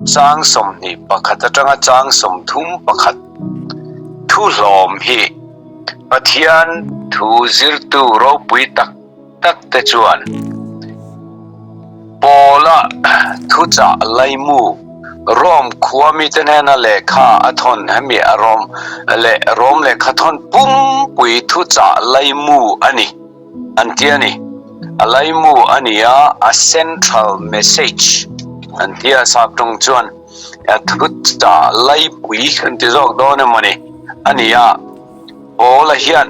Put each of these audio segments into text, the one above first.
Chang 21 atanga chang 31 thu hlawm hi Pathian thu zirtu ropui tak tak te chuan Paula thuchah laimu Rom khua mite hnena lehkha a thawn hemi a Rom leh Rom lehkha thawn pumpui thuchah laimu a ni an ti a ni. A laimu a ni a, a central message an ti a sap tawng chuan a thuchah laipui an ti zawk dawn emaw ni a ni a. Paula hian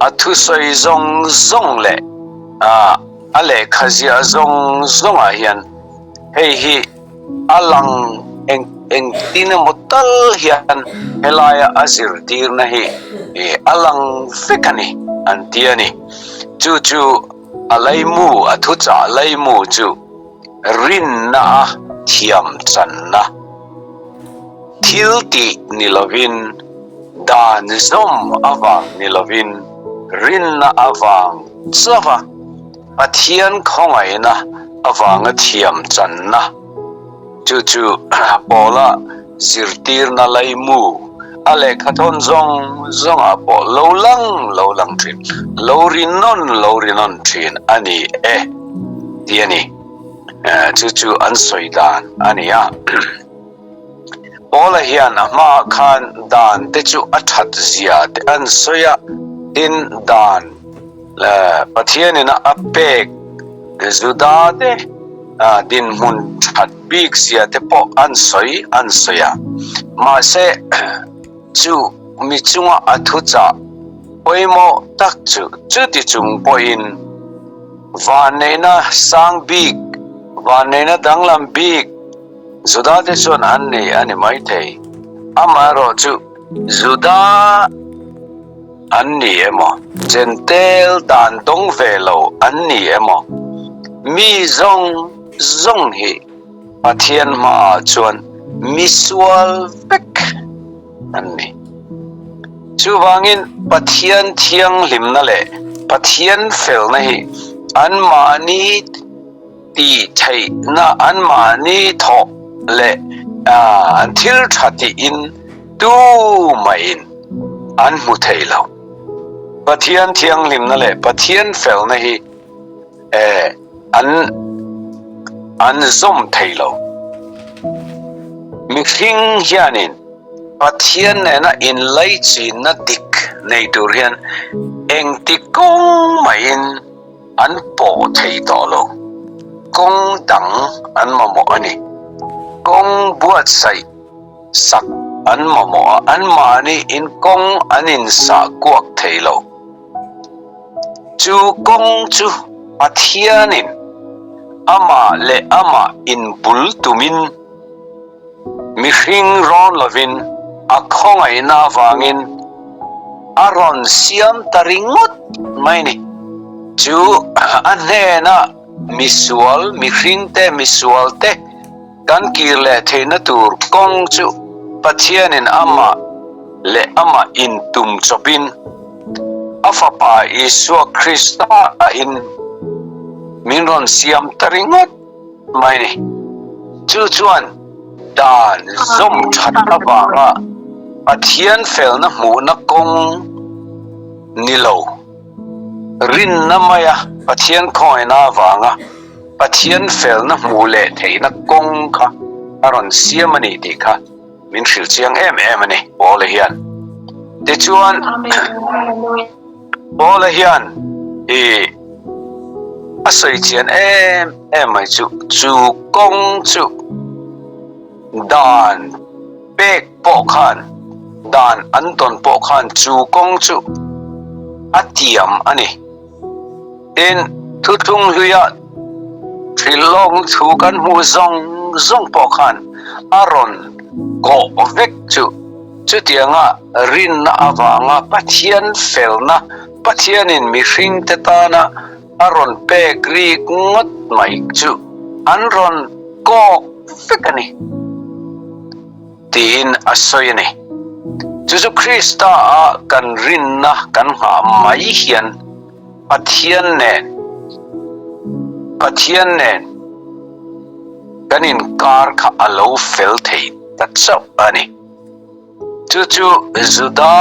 a thusawi zawng zawng leh a lehkha ziah zawng zawngah hian hei hi a lang eng engtin emaw tal hian helaia a zirtirna hi a lang vek a ni an ti a ni. Chu chu a laimu, a thuchah laimu chu rinna a thiam channa thil tih ni lovin, Dan zawm avang ni lovin rinna avang chauha Pathian khawngaihna avanga thiam channa chu chu Paula zirtirna laimu a lehkha thawn zawng zawngah pawh lo lang lo lang thin, lo ri nawn lo ri nawn thin a ni e tih a ni. Chu chu an sawi dan a ni a. Paula hian a hmaah khan dan te chu a that zia te an sawi a, tin dan Pathianin a pek Juda te dinhmun that bik zia te pawh an sawi an sawi a. Mahse chu mi chunga a thuchah pawimawh tak chu chuti chung pawhin vanneihna sang bik, vanneihna danglam bik, Juda te chuan an nei a ni maithei. Amaherawhchu Juda an ni emaw, Jentail dan dawng ve lo an ni emaw, mi zawng zawng hi Pathian hmaah chuan mi sual vek an ni. Chuvangin Pathian thianghlimna leh Pathian felna hi anmahni tih theihna anmahni thawh leh an thil tha tiin tumahin an hmu thei lo. Pathian thianghlimna leh Pathian felna hi an an zawm thei lo. Mihring hianin Pathian nena inlaichinna dik nei tur hian engti kawng mahin An pawh thei tawh lo. Kawng dang an mamawh a ni. Kawng buatsaih sak an mamawh a, anmahni in kawng an insah kuak thei lo. Chu kawng chu Pathianin amah leh amah inbul tumin Mihring rawn lovin a khawngaihna avangin a rawn siam ta ringawt mai ni. Chu a hnena misual, mihringte misualte kan kir leh theihna tur kawng chu Pathianin amah leh amah intum chawpin a Fapa Isua Krista in min rawn siam ta ringawt mai ni. Chu chuan dan zawm that avanga Pathian felna hmuhna kawng ni lo, rinna maia Pathian khawngaihna avanga Pathian felna hmuh leh theihna kawng kha a rawn siam a ni tih kha min hrilh chiang em em a ni Paula hian. Tichuan Paula hian i a sawi chian em em mai chu chu kawng chu dan pek pawh khan dan an tawn pawh khan chu kawng chu a tiam a ni. Tin, thuthlung hluia thrilhlawkna thu kan hmuh zawng zawng pawh khan a rawn kawh vek chu. Chutianga rinna avanga Pathian felna, Pathianin mihringte tana a rawn pek rik ngawt mai chu an rawn kawk vek a ni, tiin a sawi a ni. Chu chu Krista-a kan rinna kan nghah mai hian Pathian nen Pathian nen. kan inkar kha a lo fel thei ta chauh a ni. Chu chu Juda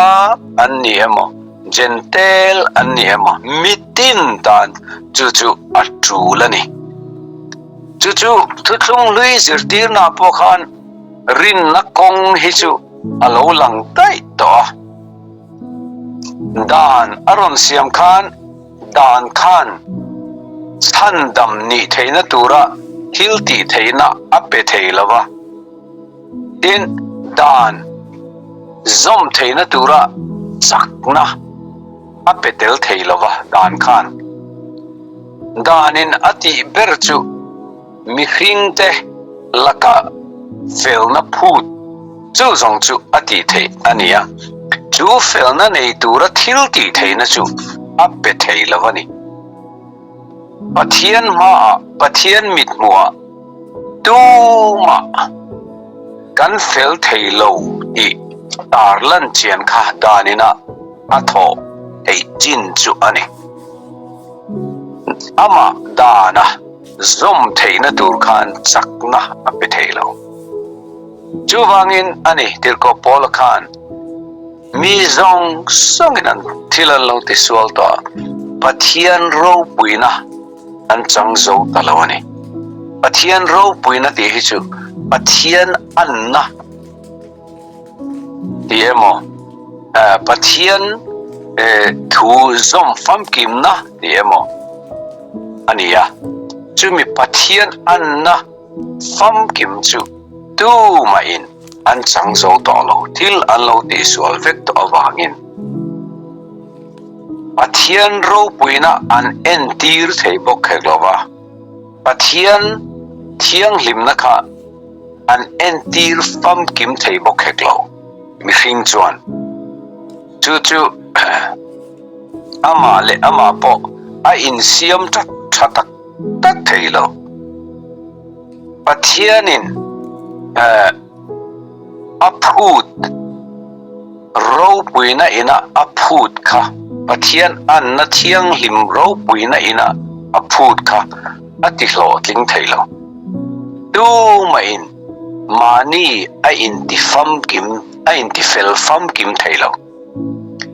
an ni emaw, Jentail an ni emaw, mitin tan chu chu a tul a ni. Chu chu thuthlung hlui zirtirna pawh khan rinna kawng hi chu a lo lang daih tawh a. Dan a rawn siam khan dan khan chhandam nih theihna tura thil tih theihna a pe thei lo va. Tin, dan zawm theihna tura chakna a pe tel thei lo va dan khan. Danin a tih ber chu mihringte laka felna phut chu zawng chu a tih theih a ni a, chu felna nei tura thil tih theihna chu a pe thei lo a ni. Pathian hmaah, Pathian mithmuhah tumah kan fel thei lo tih tarlan chian kha danin a a thawh theih chin chu a ni. Amah dana zawm theihna tur khan chakna a pe thei lo. Chuvangin a ni Tirhkoh Paula khan Mi zawng zawngin an thil an lo tisual tawh a, Pathian ropuina an chang zo ta lo a ni. Pathian ropuina tih hi chu Pathian anna tih emaw, Pathian thu zawm famkimna tih emaw a ni a. Chumi Pathian anna famkim chu tumahin an chang zo tawh lo, thil an lo tihsual vek tawh avangin Pathian ropuina an entir thei bawk hek lo va, Pathian thianghlimna kha an entir famkim thei bawk hek lo mihring chuan chu chu amah leh amah pawh a insiam tha tak tak thei lo. Pathianin a phut ropuina ina a phut kha, Pathian anna thianghlim ropuina ina a phut kha a ti hlawhtling thei lo. Tumahin mahni a inti famkim, a inti fel famkim thei lo.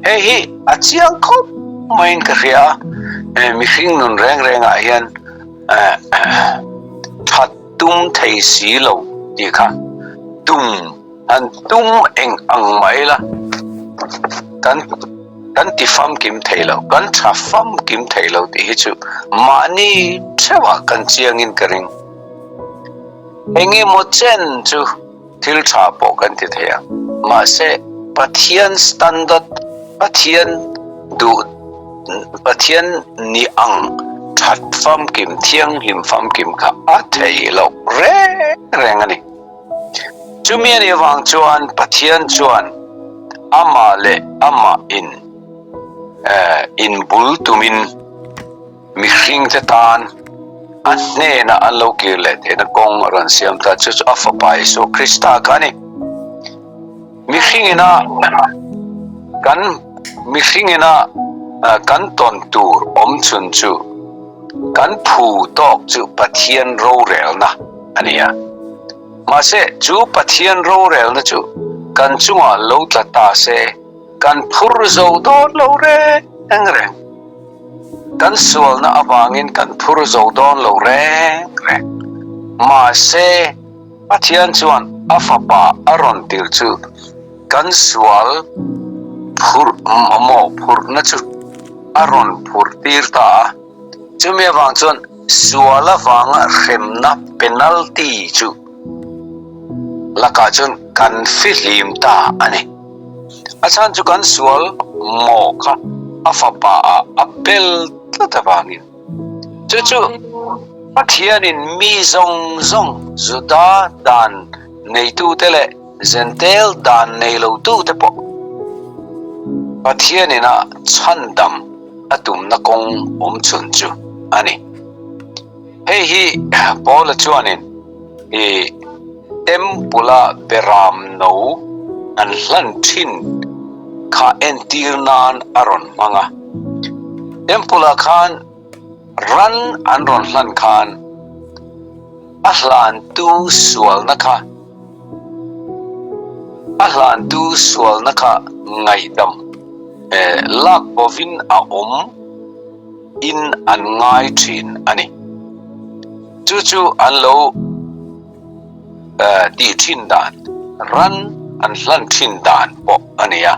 Hei hi a chiang khawp maiin ka hria a, mihring nun reng rengah hian that tum thei si lo tih kha tum han tum eng ang mah ila kan kan ti famkim thei lo, kan tha famkim thei lo tih hi chu mahni theuhah kan chiangin ka ring. Engemaw chen chu. Thil tha pawh kan ti thei a, mahse Pathian standard, Pathian duh, Pathian ni ang that famkim, thianghlim famkim kha a thei loh reng reng a ni. Chumi a nih avang chuan Pathian chuan amah leh amah in inbul tumin, Mihringte tan a hnena an lo kir leh theihna kawng a rawn siam ta, chu chu a Fapa Isua Krista kha a ni. Mihringina kan mihringina kan tawn tur awm chhun chu kan phu tawk chu Pathian rorelna a ni a. Mahse, chu Pathian rorelna chu kan chungah lo tla ta se, kan phur zo dawn lo reng reng. Kan sualna avangin kan phur zo dawn lo reng reng. Mahse, Pathian chuan a Fapa a rawn tir chu kan sual phurh mawhphurhna chu a rawn phurh tir ta a. Chumi avang chuan sual avanga hremna, penalty, chu lakah chuan kan fihlim ta a ni. A chhan chu kan sual maw kha a fapa ah a bel tlat avangin. Chu chu Pathianin mi zawng zawng Juda dan neitute leh Jentail dan nei lotute pawh Pathianin a chhandam a tumna kawng awm chhun chu a ni. Hei hi Paula chuanin i Temple-a beram no an hlan thin kha entir nan a rawn hmang a. Temple-ah khan ran an rawn hlan khan. A hlantu sualna kha A hlantu sualna kha ngaihdam lak bovin a awm in an ngai thin a ni. Chu chu an lo tih thin dan, ran an hlan thin dan pawh a ni a.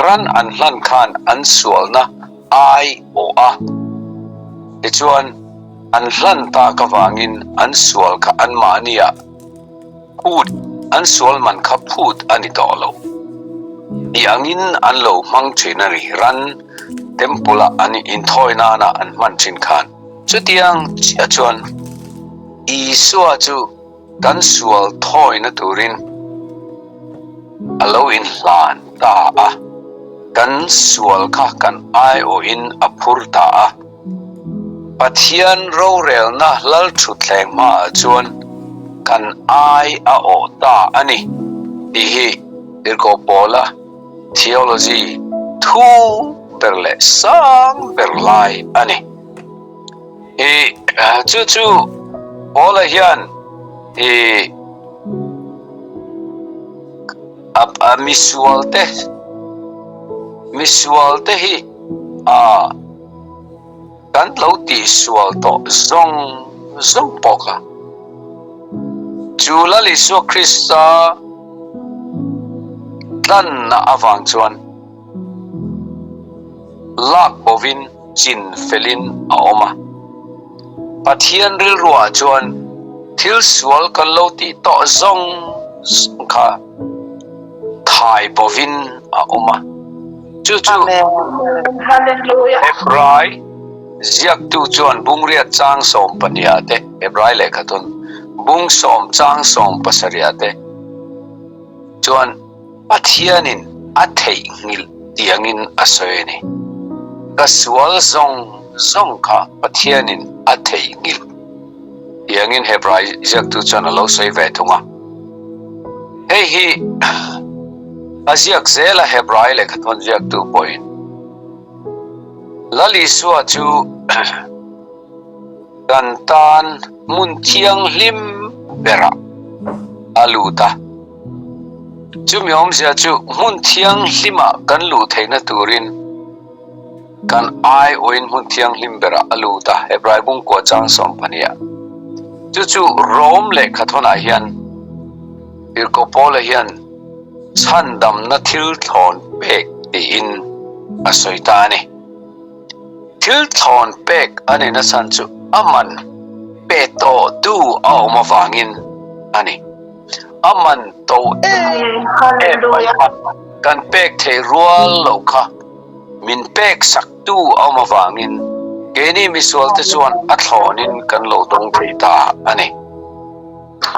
Ran an hlan khan an sualna ai awh a, tichuan an hlan tak avangin an sual kha anmahniah phut, an sual man kha phut a ni tawh lo. Tih angin an lo hmang thin a ni, ran temple-a an inthawi nana an hman thin khan. Chutiang chiah chuan Isua chu kan sual thawina turin a lo inhlan ta a, kan sual kha kan aiawhin a phur ta a. Pathian rorelna Lalthutthleng hmaah chuan kan ai a awh ta a ni tih hi Tirhkoh Paula theology thu ber leh sang ber lai a ni. I chu chu Paula hian i a misual te misual te hi a kan lo tihsual tawh zawng zawng pawh kha chu Lal Isua Krista tlanna avang chuan lak bovin chin felin a awm a. Pathian rilruah chuan thil sual kan lo tih tawh zawng zawng kha thai bovin a awm a. Chu chu Hebrai ziaktu chuan bungriat chang 12 te, Hebrai lehkhathawn bung sawm chang 17 te chuan Pathianin a theihnghilh tiangin a sawi a ni. Ka sual zawng zawng kha Pathianin a theihnghilh tiangin Hebrai ziaktu chuan a lo sawi ve thung a. Hei hi a ziak zel a Hebrai lehkhathawn ziaktu pawhin Lal Isua chu kan tan hmun thianghlim berah a lut a. Chumi awmzia chu hmun thianghlimah kan luh theihna turin kan aiawhin hmun thianghlim berah a lut a, Hebrai bungkua chang 12. Chu chu Rom lehkhathawnah hian Tirhkoh Paula hian chhandamna thil thlawn pek tiin a sawi ta a ni. Thil thlawn pek a ni nachhan chu a man pe tawhtu a awm avangin a ni. A man to em em mai kha kan pek theih rual loh kha min pek sak tu a awm avangin keini misual te chuan a thlawnin kan lo dawng thei ta a ni.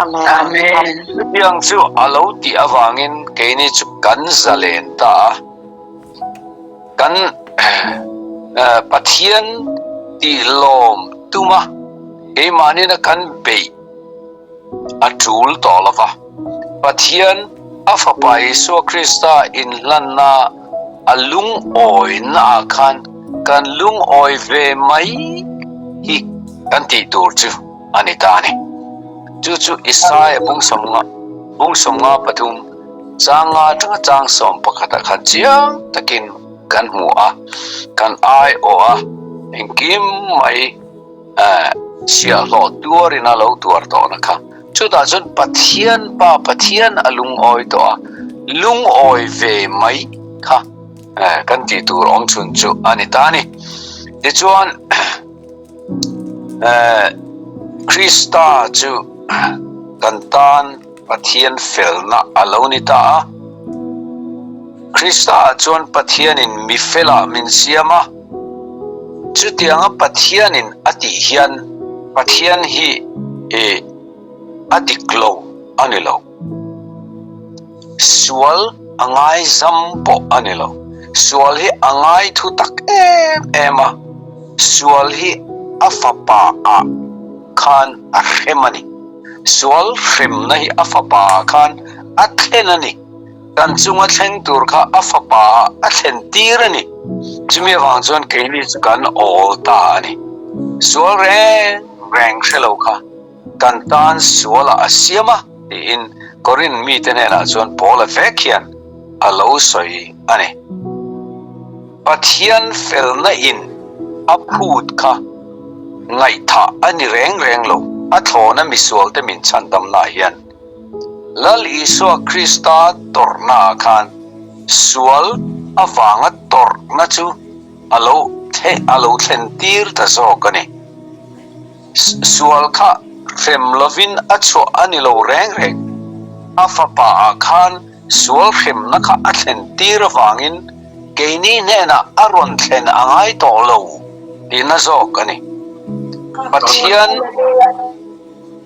Amen. Chutiang chu a lo tih avangin keini chu kan zalen ta a. Kan Pathian tihlawm tuma keimahnin a kan beih a tul tawh lo va. Pathian a Fapa Isua Krista inhlanna a lungawina ah khan kan lungawi ve mai hi kan tih tur chu a ni ta a ni. Chu chu Isaia bung sawmnga bung sawmnga pathum chang nga atanga chang sawm pakhatah khan chiang takin kan hmu a, kan aiawh a, engkim mai chhiahhlawh tuarin a lo tuar tawhna kha. Chutah chuan Pathian Pa Pathian a lungawi tawh a, lungawi ve mai kha kan tih tur awm chhun chu a ni ta a ni. Tichuan Krista chu kan tan Pathian felna a lo ni ta a. Krista ah chuan Pathianin mi felah min siam a. Chutianga Pathianin a tih hian Pathian hi a dik lo a ni lo. Sual a ngaizam pawh a ni lo. Sual hi a ngai thu tak em em a, sual hi a fapa ah khan a hrem a ni. Sual hremna hi a fapa ah khan a thlen a ni. Kan chunga thleng tur kha a fapa ah a thlen tir a ni. Chumi avang chuan keini chu kan awl ta a ni. Sual reng reng hre lo kha. Kan tan sualah a siam a, tiin Korinth mite hnenah chuan Paula vek hian a lo sawi a ni. Pathian felna in a phut kha ngaihthah a ni reng reng lo, a thlawna misualte min chhandamnaah hian Lal Isua Krista tawrhnaah khan sual avanga tawrhna chu a lo a lo thlen tir ta zawk a ni. Sual kha hrem lovin a chhuah a ni lo reng reng. A fapa ah khan sual hremna kha a thlen tir avangin keini hnenah a rawn thlen a ngai tawh lo tihna zawk a ni. Pathian.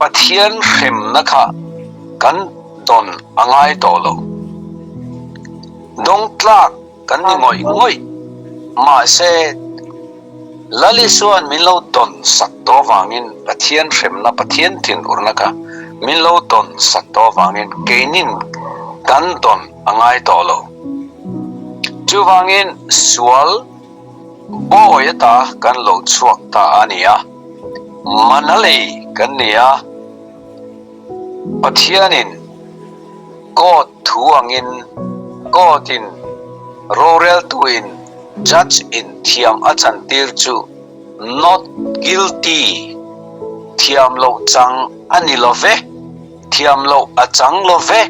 Pathian hremna kha kan dawn a ngai tawh lo. Dawng tlak kan ni ngawih ngawih. Mahse, Lal Isua'n min lo dawn sak tawh avangin Pathian hremna, Pathian thinurna kha min lo dawn sak tawh avangin keinin kan dawn a ngai tawh lo. Chuvangin sual bawi ata kan lo chhuak ta a ni a. Manalei kan ni a, Pathianin Court thu angin Court in roreltuin Judge in thiam a chantir chu Not guilty, thiam loh chang a ni lo ve, thiam loh a chang lo ve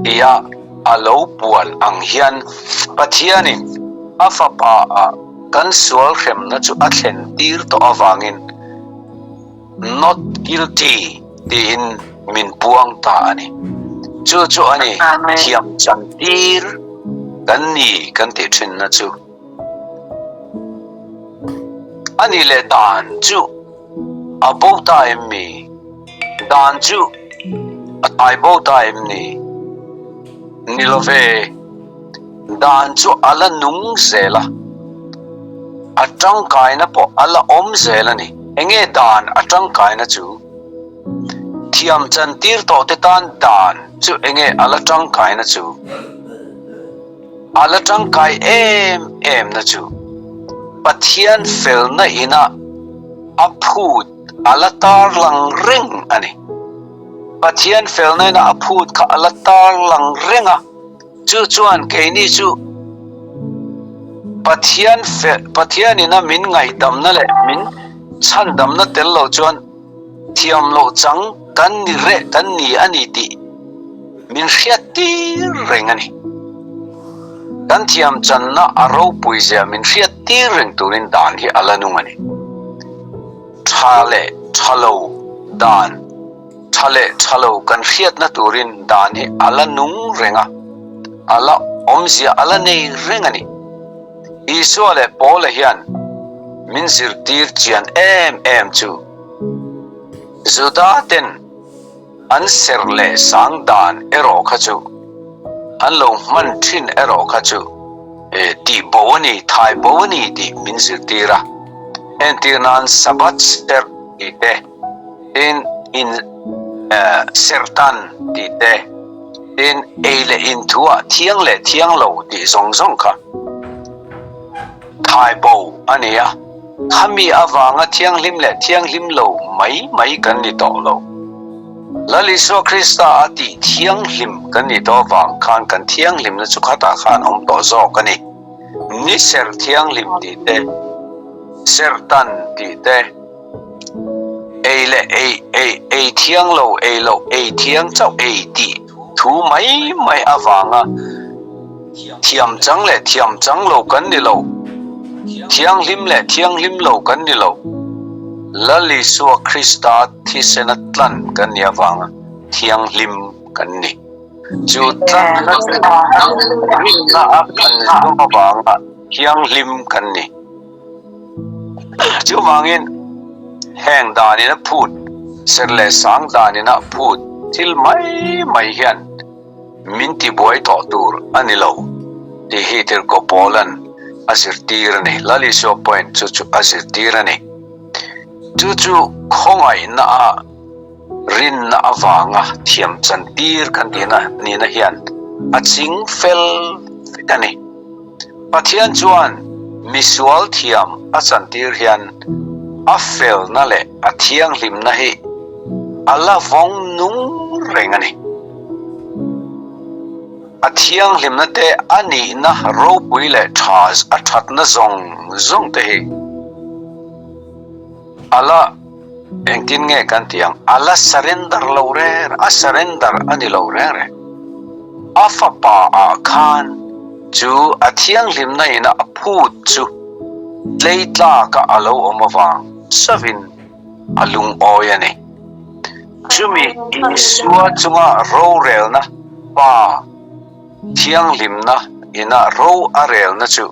tia a lo puan ang hian Pathianin a Fapa ah kan sual hremna chu a thlen tir tawh avangin Not guilty tiin min puang ta a ni. Chu chu a ni thiam chan tir kan ni kan tih thinna chu. A nih leh dan chu a bo ta em mi? Dan chu a tai bo ta em ni? Ni lo ve. Dan chu a la nung zel a, a tangkaina pawh a la awm zel a ni. Enge dan a tangkaina chu? Thiam chantir tawh te tan dan chu enge a la tangkaina chu? A la tangkai em em na chu Pathian felna ina a phut a la tarlang reng a ni. Pathian felna ina a phut kha a la tarlang reng a. Chu chuan keini chu Pathian fe Pathianina min ngaihdamna leh min chhandamna tel lo chuan thiam loh chang kan ni reh kan ni a ni tih min hriat tir reng a ni. Kan thiam channa a ropui zia min hriat tir reng turin dan hi a la nung a ni. Tha leh tha lo dan. Tha leh tha lo kan hriatna turin dan hi a la nung reng a, a la awmzia a la nei reng a ni. Isua leh Paula hian min zirtir chian em em chu Juda ten an serh leh sang dan erawh kha chu an lo hman thin erawh kha chu tih bo a ni, thai bo a ni tih min zirtir a. Entir nan Sabbath serh tih te, Tin, in serhtan tih te, tin, ei leh in thuah thiang leh thiang lo tih zawng zawng kha thai bo a ni a, khami avanga thianghlim leh thianghlim lo mai mai kan ni tawh lo. Lal Isua Krista a tih thianghlim kan nih tawh avang khan kan thianghlimna chu khatah khan awm tawh zawk a ni. Ni serh thianghlim tih te, serhtan tih te, Ei leh ei, ei, ei thiang lo, ei loh, ei thiang chauh, ei tih thu mai mai avanga thiam chang leh thiam chang lo kan ni lo, thianghlim leh thianghlim lo kan ni lo, Lal Isua Krista thisena tlan kan nih avanga thianghlim kan ni. Chu tlanna chu rinna a kan zawm avanga thianghlim kan ni. Chuvangin heng danin a phut, serh leh sang danin a phut thil mai mai hian min tibuai tawh tur a ni lo tih hi Tirhkoh Paula'n a zirtir a ni. Lal Isua point chu chu a zirtir a ni. Chu chu khawngaihna a rinna avanga thiam chantir kan tihna nihna hian a ching fel vek a ni. Pathian chuan misual thiam a chantir hian a felna leh a thianghlimna hi A la vawng nung reng a ni. A thianghlimna te a nihna ropui leh tha a thatna zawng zawng te hi a la engtin nge kan tih ang, a la surrender lo reng reng, a surrender a ni lo reng reng. A fapa ah khan chu a thianghlimna ina a phut chu tlei tlaka a lo awm avang savin a lungawi a ni. Chumi Isua chunga rorelna Pa thianghlimna ina ro a relna chu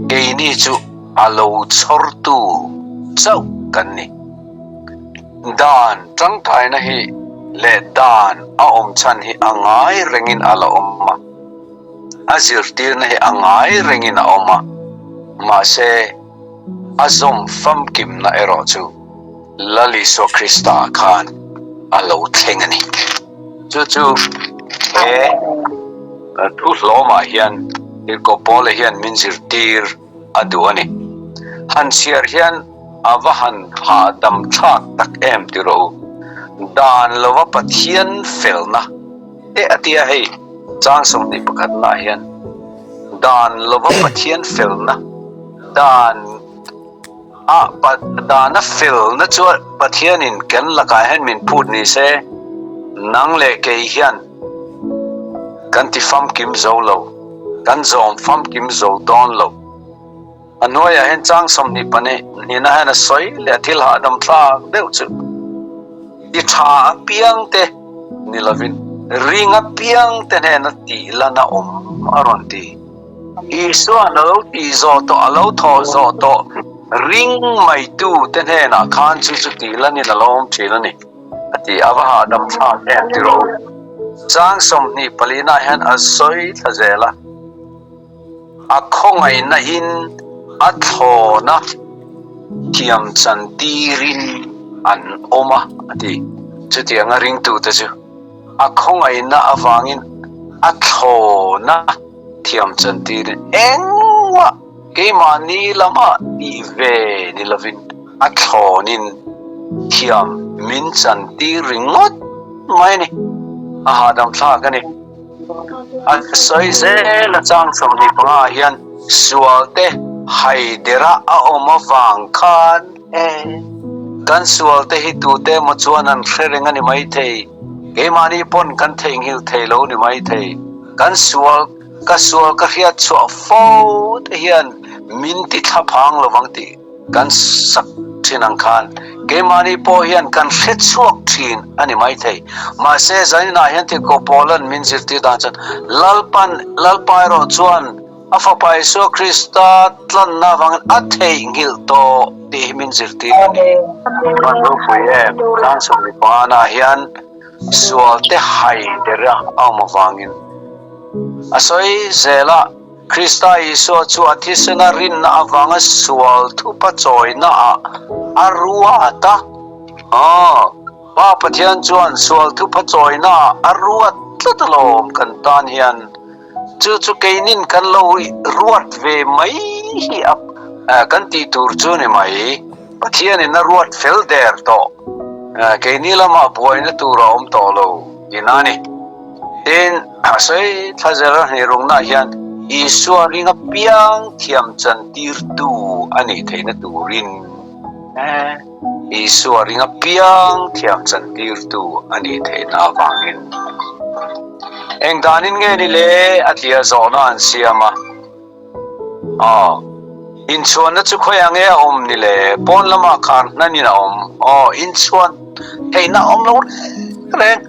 keini chu a lo chhawrtu chauh kan ni. Dan tangkaina hi leh dan a awm chhan hi a ngai rengin a la awm a, a zirtirna hi a ngai rengin a awm a, mahse a zawm famkimna erawh chu Lal Isua Krista khan a lo thleng a ni. Chu chu he thu hlawmah hian Tirhkoh Paula hian min zirtir a duh a ni. Han chhiar hian a va han hahdam thlak tak em ti rawh u. Dan lova Pathian felna te a tia hei chang 21 naah hian dan lova Pathian felna dan A dana felna chu Pathianin kan lakah hian min phut ni se, nang leh kei hian kan ti famkim zo lo, kan zawm famkim zo dawn lo. A hnuaiah hian chang 22 hnihna hian a sawi leh a thil hahdam thlak deuh chu ti tha apiang te ni lovin ring apiang te hnena tih lan a awm a rawn ti. Isua'n a lo tih zawh tawh, a lo thawh zawh tawh ring mai tu te hnenah khan chu chu tih lanin a lo awm thin a ni, a ti. A va hahdam thlak em ti rawh u. Chang 24 nah hian a sawi thla zel a, a khawngaihna in a thlawna thiam chan tirin an awm a, a ti. Chutianga ringtute chu. A khawngaihna avangin a thlawna thiam chantirin engmah keimahni lamah tih ve ni lovin a thlawnin thiam min chantir ringawt mai a ni. A hahdam thlak a ni. A sawi zel a chang 25 ah hian sualte haidera a awm avang khan E, kan sualte hi tute emaw chuan an hre reng a ni maithei, keimahni pawn kan theihnghilh thei lo ni maithei. Kan sual, ka sual ka hriat chhuah fo te hian min ti thla phang lovang tih kan sak thin ang khan keimahni pawh hian kan hre chhuak thin a ni maithei. Mahse, zaninah hian Tirhkoh Paula'n min zirtir dan chuan Lalpan, Lalpa erawh chuan A Fapa Isua Krista tlanna avangin a theihnghilh tawh tih hi min zirtir a ni. Van ropui em, tlang 15 ah hian sualte hai der a awm avangin a sawi zel a, Krista Isua chu a thisena rinna avanga sual thupa chawina ah a ruat a. Aw, Pa Pathian chuan sual thupa chawina ah a ruat tlat alawm kan tan hian. Chu chu keinin kan lo ruat ve mai hi a kan tih tur chu ni mai. Pathianin a ruat fel der tawh. Keini lamah buaina tur a awm tawh lo tihna a ni. Tin, a sawi thla zela hnirungnaah hian Isua ring apiang thiam chantirtu a nih theihna turin Isua ring apiang thiam chantirtu a nih theihna avangin eng danin nge ni le a tih a zawhna an siam a. Aw, inchhuanna chu khawiah nge a awm ni le? Pawn lamah khar hnanin a awm. Aw, inchhuan theihna a awm lo reng reng.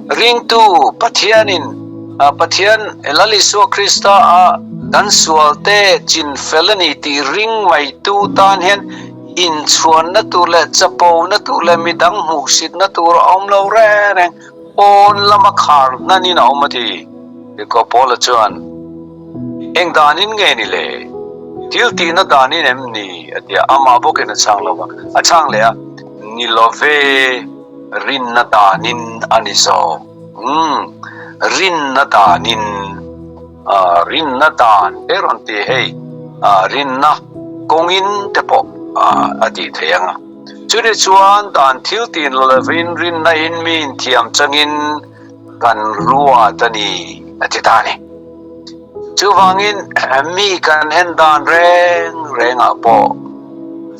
Ringtu Pathianin Pathian Lal Isua Krista a kan sualte chinfel a ni tih ring maitu tan hian Inchhuanna tur leh chapona tur leh midang hmuhsitna tur a awm lo reng reng, pawn lama khar hnanin a awm a ti. Tirhkoh Paula chuan, Eng danin nge ni le? Thil tihna danin em ni? a ti a, amah bawkin a chhang lo va, a chhang leh a, Ni lo ve, rinna danin a ni zawk. Umm, rinna danin. Rinna dan te rawn ti hei, rinna kawngin te pawh a tih theih ang a. Chuni chuan dan thil tin la lovin rinna in mi inthiam changin kan ruat a ni, a ti ta a ni. Chuvangin mi kan en dan reng rengah pawh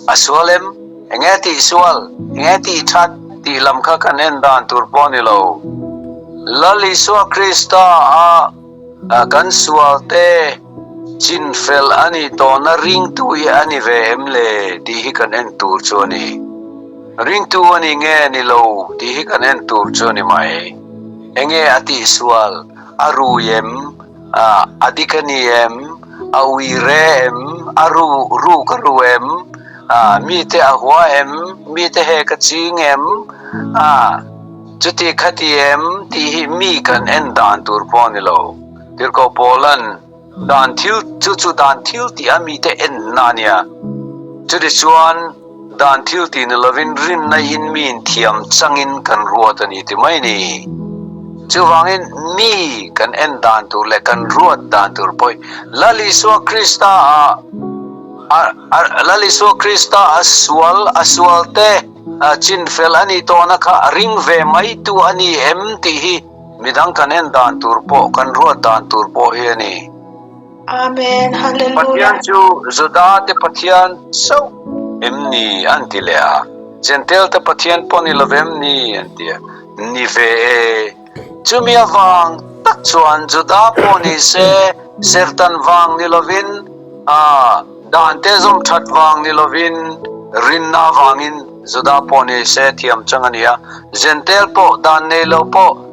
a sual em? Enge tih sual? Enge tih that? tih lam kha kan en dan tur pawh a ni lo. Lal Isua Krista a kan sualte chinfel a nih tawhna ringtu hi a ni ve em le tih hi kan en tur chu a ni. Ringtu a ni nge ni lo tih hi kan en tur chu a ni mai. Enge a tihsual? A rui em? A dik a ni em? A ui re em? A ru ruk a ru em? Mite a hua em? Mite he ka ching em? Chuti khati em? Tih hi mi kan en dan tur pawh a ni lo. Tirhkoh Paula'n dan thil chu chu dan thil tih a mite enna a nia. Chutichuan dan thil tih ni lovin rinna in mi inthiam changin kan ruat a ni ti mai ni. Chuvangin mi kan en dan tur leh kan ruat dan tur pawh hi Lal Isua Krista ah Lal Isua Krista a sual a sualte chinfel a nih tawhna kha a ring ve mai tu a ni em tih hi midang kan en dan tur pawh kan ruat dan tur pawh hi a ni. Amen Hallelujah. Pathian chu Juda te Pathian chauh em ni an ti leh a, Jentail te Pathian pawh ni lo em ni an ti a, ni ve e. Chumi avang tak chuan Juda pawh ni se sertan vang ni lovin, dan te zawm that vang ni lovin, rinna avangin Juda pawh ni se thiam chang a ni a, Jentail pawh dan nei lo pawh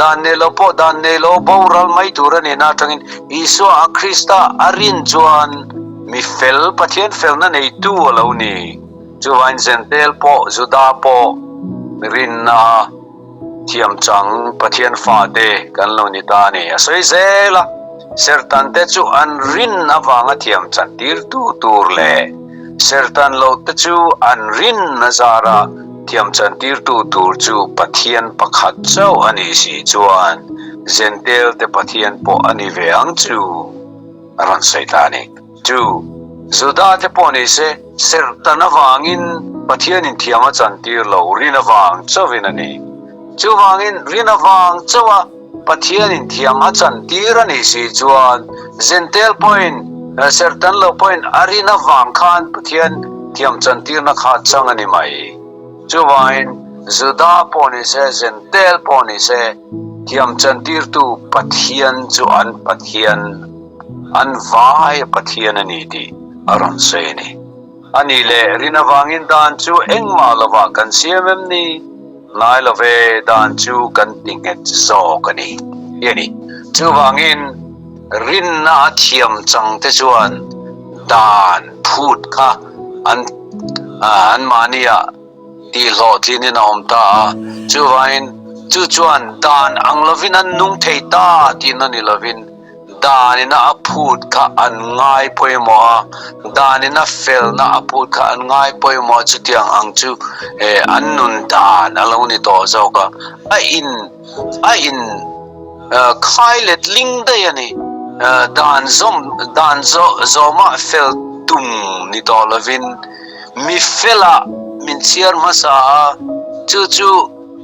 Dan nei lo pawh dan nei lo boral mai tur a nihna atangin Isua a Krista a rin chuan mi fel Pathian felna neitu a lo ni. Chuvain Jentail pawh Juda pawh mi rinna thiam chang Pathian fate kan lo ni ta a ni. A sawi zel a, Sertante chu an rin avanga thiam chan tirtu tur leh Sertan lote chu an rin a zara thiamchantirtu tur chu Pathian pakhat chauh a nih si chuan Jentail-te Pathian pawh a ni ve ang chu a rawn sawi ta a ni. Chu Juda-te pawh ni se, sertan avangin Pathianin thiam a chantir lo, rin avang chauhin a ni. Chuvangin rin avang chauha Pathianin thiam a chantir a nih si chuan Jentail pawhin sertan lo pawhin a rin avang khan Pathian thiam chantirna kha chang a ni mai. Chuvangin Juda pawh ni se, Jentail pawh ni se thiam chantirtu Pathian chu an Pathian, an vai a Pathian a ni tih a rawn sawi a ni. A nih leh rin avangin dan chu engmah lovah kan siam em ni? Ngai lo ve, dan chu kan ti nghet zawk a ni, ti a ni. Chuvangin rinna a thiam chang te chuan dan phut kha an anmahniah tihhlawhtlinin a awm ta a. Chuvangin chu chuan dan ang lovin an nung thei ta tihna ni lovin, Danina a phut kha an ngai pawimawh a, danina felna a phut kha an ngai pawimawh a, chutiang ang chu an nun dan a lo ni tawh zawk a, a in a in khai let ling daih a ni. Dan zawm dan zawmah fel tum ni tawh lovin mi felah min chhiar hmasa a, chu chu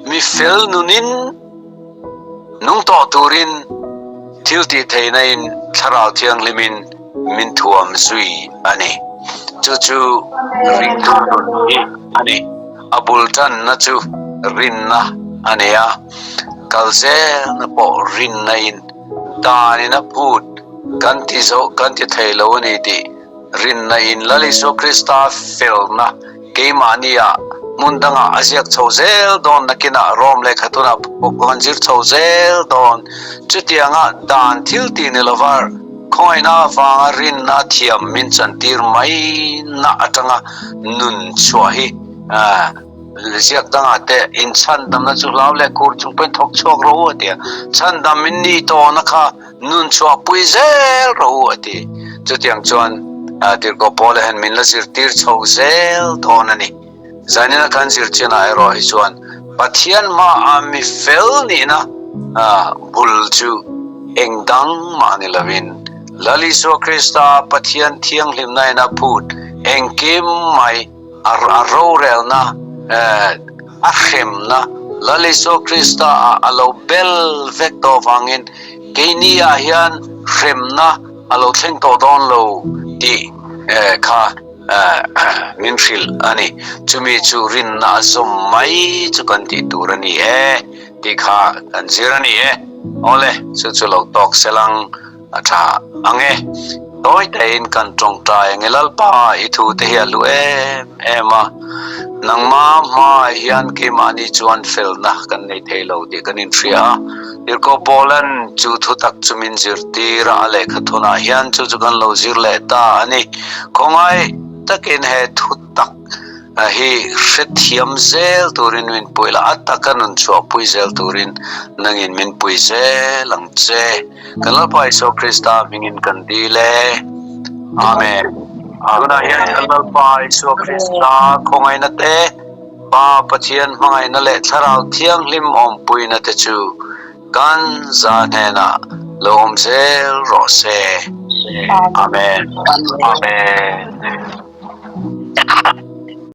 mi fel nunin, Nung tawh turin thil tih theihna in Thlarau Thianghlimin min thuam zui a ni. Chu chu ringtu nun hi a ni. A bul tanna chu rinna a ni a, kal zelna pawh rinna in danin a phut kan ti zo kan ti thei lo a ni tih Rinna in Lal Isua Krista felna keimahnia hmun dangah a ziak chho zel dawn, nakinah Rom lehkha tunah pawh kan zir chho zel dawn. Chutianga dan thil tih ni lova khawngaihna avanga rinna thiam min chantir mai na atanga nun chhuah hi ziak dangah te inchhandamna chu hlau leh kur chung pawhin thawk chhuak rawh u a ti a, chhandam in ni tawhna kha Nun chhuahpui zel rawh u a ti. Chutiang chuan Tirhkoh Paula hian min la zirtir chho zel dawn a ni. Zainina kan zir chinah erawh hi chuan Pathian hmaah mi fel nihna bul chu eng dang mah ni lovin Lal Isua Krista Pathian thianghlimna in a phut engkim mai. A rorelna, a hremna Lal Isua Krista ah a lo bel vek tawh avangin keini ah hian hremna a lo thleng tawh dawn lo tih kha min hrilh a ni. Chumi chu rinna a zawm mai chu kan tih tur a ni e tih kha kan zir a ni e. Awle, chu chu lo tawk selang. A tha ang e. Tawi tein kan tawngtai ang e Lalpa i thu te hi a hlu em em a. Nangma hmaah hian keimahni chuan felna kan nei thei lo tih kan inhria a. Tirhkoh Paulan chu thutak chu min zirtir a, a lehkha thawnah hian chu chu kan lo zir leh ta a ni. Khawngaih takin he thutak hi hrethiam zel turin min pui la, a taka nun chhuahpui zel turin nangin min pui zel ang che. Kan Lalpa Isua Krista hmingin kan dil e. Amen. Tunah hian kan Lalpa Isua Krista khawngaihna te, Pa Pathian hmangaihna leh Thlarau Thianghlim awmpuina te chu kan za hnenah lo awm zel rawh se. Amen. Amen.